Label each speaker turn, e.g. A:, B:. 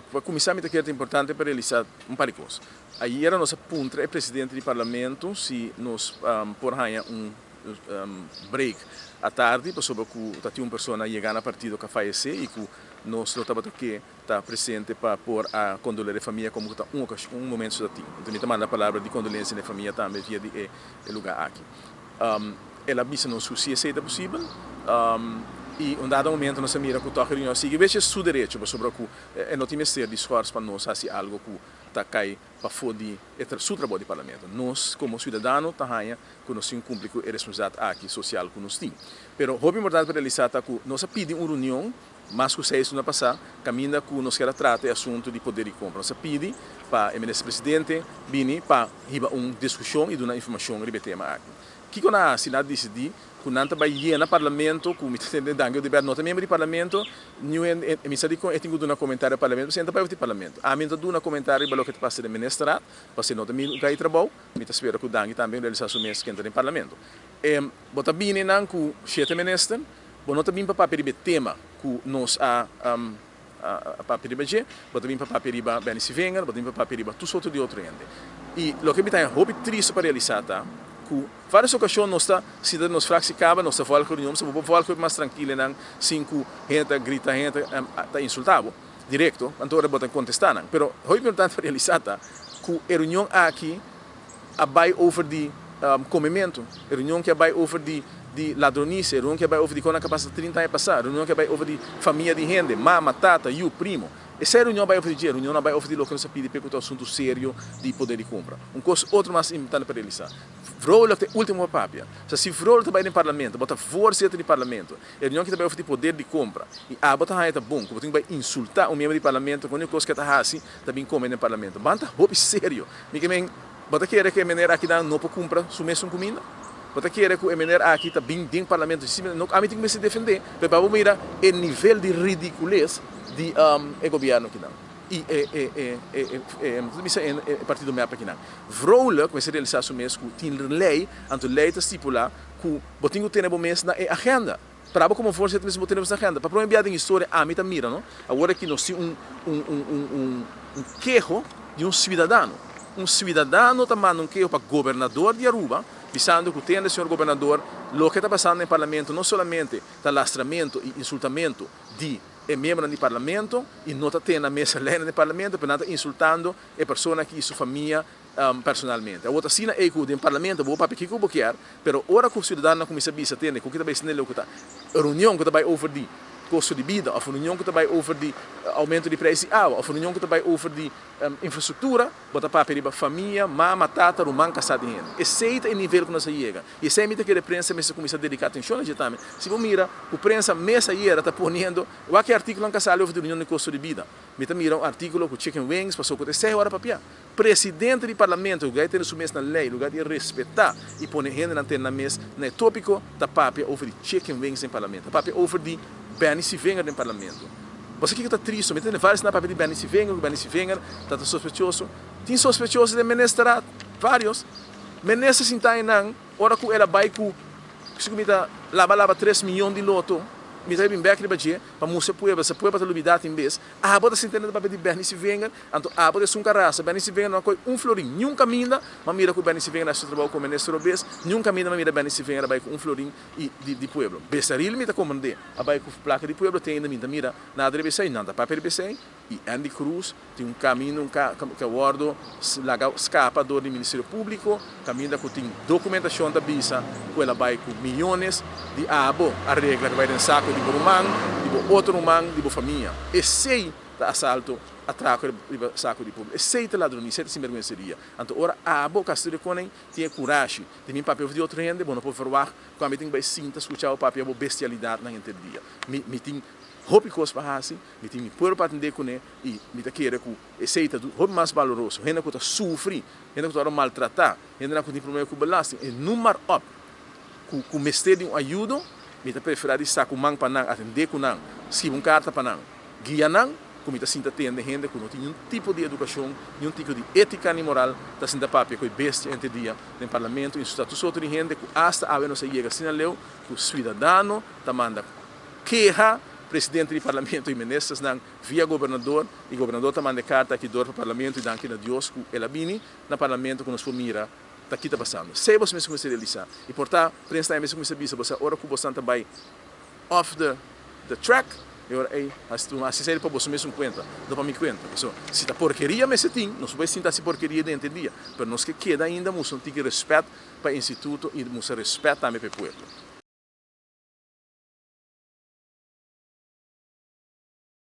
A: Pa kuminsá mi ta kere ta importante pa realisá un par di kos. Ayera nos a puntra e presidente di parlamento si nos por haña un break atardi pasobra ku ta tin un persona yegá na partido ku a fayesé i ku nos lo tabata ke ta presente pa por a kondoler e famia komo ku ta un okashon un momento so ta tin. Enton mi ta manda palabra di kondolensia na e famia tambe via di e lugá aki. El a bisa nos ku si esei ta posibel i un dado momento nos a mira ku tòg e reunion a sigui wech e su derecho pasobra ku e no tin mester di schors pa nos hasi algo ku ta kai pafó di e su trabou di parlamento. Nos komo siudadano ta haña ku nos tin kumpli ku e responsabilidat aki sosial ku nos tin. Pero hopi importante pa realisá ta ku nos a pidi un reunion Mas ku seis luna pasá, kaminda ku nos kier a trata e asuntu di poder di kompra. Nos a pidi pa e minister presidente bini pa hiba un diskushon i duna informashon riba e tema aki. Kiko nan a hasi? Nan a disidí ku nan ta bai yena parlamento ku mi ta tende Dangui Oduber no ta miembro di parlamento, niun hende, mi sa dikon e tin ku duna komentario na parlamento pasobra e no ta bai oti parlamento. Ami no ta duna komentario riba loke ta pasa den ministerat, pasobra e no ta mi lugar di trabou. Mi ta spera ku Dangui tambe realisá su mes ken ta den parlamento. Bo ta bini nan ku shete minister. Bo no ta bin pa papia riba e tema ku nos a papia riba dje, bo ta bin pa papia riba Benny Sivenger, bo ta bin pa papia riba tur sorto di otro hende. I loke mi ta haña hopi tristu pa realisá ta ku vários okashon nos ta sinta den nos fraksi kaba, nos ta vòlg reunion, pasobra bo por vòlg hopi mas trankil einan sin ku hende ta grita, hende ta insultá bo direkto, anto ora bo ta kontestá nan. Pero hopi importante pa realisá ta ku e reunion aki a bai over di komementu, e reunion ke a bai over di di ladronisia, e reunion ke a bai over di kon a pasa 30 aña pasá, e reunion ke a bai over di famia di hende, mama, tata, yu, primo. Esei reunion a bai over di dje, e reunion a bai over di loke nos a pidi p'e ku ta asuntu serio di poder di kumpra. Un kos otro mas importante pa realisá, Vrolijk ta e ultimo pa papia. Sa si Vrolijk ta bai den parlamento, bo ta voorzitter di parlamento, e reunion ke ta bai over di poder di kompra, i abo ta haña ta bon ku bo tin ku bai insultá un miembro di parlamento ku úniko kos ke ta hasi ta bin kome den parlamento. Ban ta hopi serio. Mi ke men, bo ta kere ku e meneer akinan no por kumpra su mesun kuminda? Bo ta kere ku e meneer aki ta bin den parlamento si no ami tin ku mester defendé, pero pa bo mira e nivel di ridikules di e gobièrnu akinan i e e e e e mi ta bisa e e partido mep akinan. Vrolijk mester realisá su mes ku tin lei, anto lei ta stipulá ku bo tin ku tene bo mes na e agenda. Para bo komo voorzitter mester bo tene bo mes na agenda. Pa prome bia den historia ami ta mira no, awor aki nos tin un un un un un un keho di un suidadano. Un suidadano ta manda un keho pa gobernador di Aruba bisando ku tende señor gobernador loke ta pasando den parlamento no solamente ta lastramento i insultamento di e miembronan di parlamento i no ta tene na mesa leynan den parlamento pero nan ta insultando e persona aki i su famia personalmente. Awor ta asina ei ku den parlamento bo por papia kiko bo kier, pero ora ku siudadanonan kuminsá bisa tende ku ki ta bai esne loke ta reunion ku ta bai over di kosto di bida òf reunion ku ta bai over di oumento di preis di awa òf reunion ku ta bai over di infrastruktura, bo ta papia riba famia, mama, tata, ruman, kasá di hende. Esei ta e nivel ku nos a yega. I esei mi ta kere prensa mester kuminsá dediká atenshon na dje tambe. Si bo mira ku prensa mes ayera ta poniendo, wak e artíkulonan ku a sali over di reunion di kosto di bida. Mi ta mira un artíkulo ku chicken wings pasobra ku ta esei ora papia. Presidente di Parlamento, lugar di tene su mes na ley, lugar di respeta y pone hendenan tene nan mes na e topico, ta papia over di chicken wings den Parlamento, ta papia over di Benny Sivenger den Parlamento. Bo sa kico ta tristo? Mi ta tene varios na papia di Benny Sivenger, cu Benny Sivenger ta ta sospechoso. Tin sospechoso den Ministerraad, varios. Minister sinta eynan ora cu el a bay cu, si cu mi ta laba laba tres miyon di loto, mi ta bin bek riba dje pa mustra pueblo, sa pueblo ta lubida tin bes. Abo ta sinti na papia di Benny Sivenger, anto abo ta esun karasa. Benny Sivenger no a koi un florin, niun kaminda m'a mira ku Benny Sivenger a hasi su trabou komo minister robes, niun kaminda m'a mira Benny Sivenger a bai ku un florin i di di pueblo. Besaril mi ta komprendé a bai ku plaka di pueblo, te ainda mi ta mira nada riba esei, nan ta papia riba esei. I Andy Cruz tin un kaminda un ka ku a wòrdu laga skapa dor di Ministerio Públiko, kaminda ku tin dokumentashon ta bisa ku el a bai ku miyones di abo a regla ku bai den sako di bo ruman, di bo otro ruman, di bo famia. Esei ta asalto, atrako riba sako di pueblo. Esei ta ladronia, esei ta sinbergwenseria. Anto ora abo, Castillo de Koning, tin e kurashi di bin papia over di otro hende, bo no por verwagt ku ami tin ku bai sinta skucha bo papia bo bestialidatnan henter dia. Mi mi tin hopi kos pa hasi, mi tin mi pueblo pa atendé kuné i mi ta kere ku esei ta hopi mas baloroso. Hende ku ta sufri, hende ku ta wòrdu maltratá, hendenan ku tin problema ku belasting, e numar òp ku ku mester di un ayudo, mi ta preferá di sta ku man pa nan, atendé ku nan, skibi un karta pa nan, guia nan, ku mi ta sinta tende hende ku no tin niun tipo di edukashon, niun tipo di étika ni moral, ta sinta papia ku e bestia henter dia den parlamento, insultá tur sorto di hende ku asta awe nos a yega asina leu ku suidadano ta manda keha. Presidente di Parlamento y ministersnan via Gobernador y Gobernador ta manda e carta aki door pa Parlamento y danki na Dios cu el a bini na Parlamento cu nos por mira ta ki ta pasando. Esey boso mester cuminsa realisa y por ta prensa tambe mester cuminsa bisa boso ora cu boso ta bay off the the track e ora ey haci un haci esey pa boso mesun cuenta no pa mi cuenta pasobra si ta porkeria mester tin nos por bay sinta haci porkeria den henter dia pero nos ke keda ainda mustra un tiki respet pa e instituto y mustra respet tambe pa e pueblo.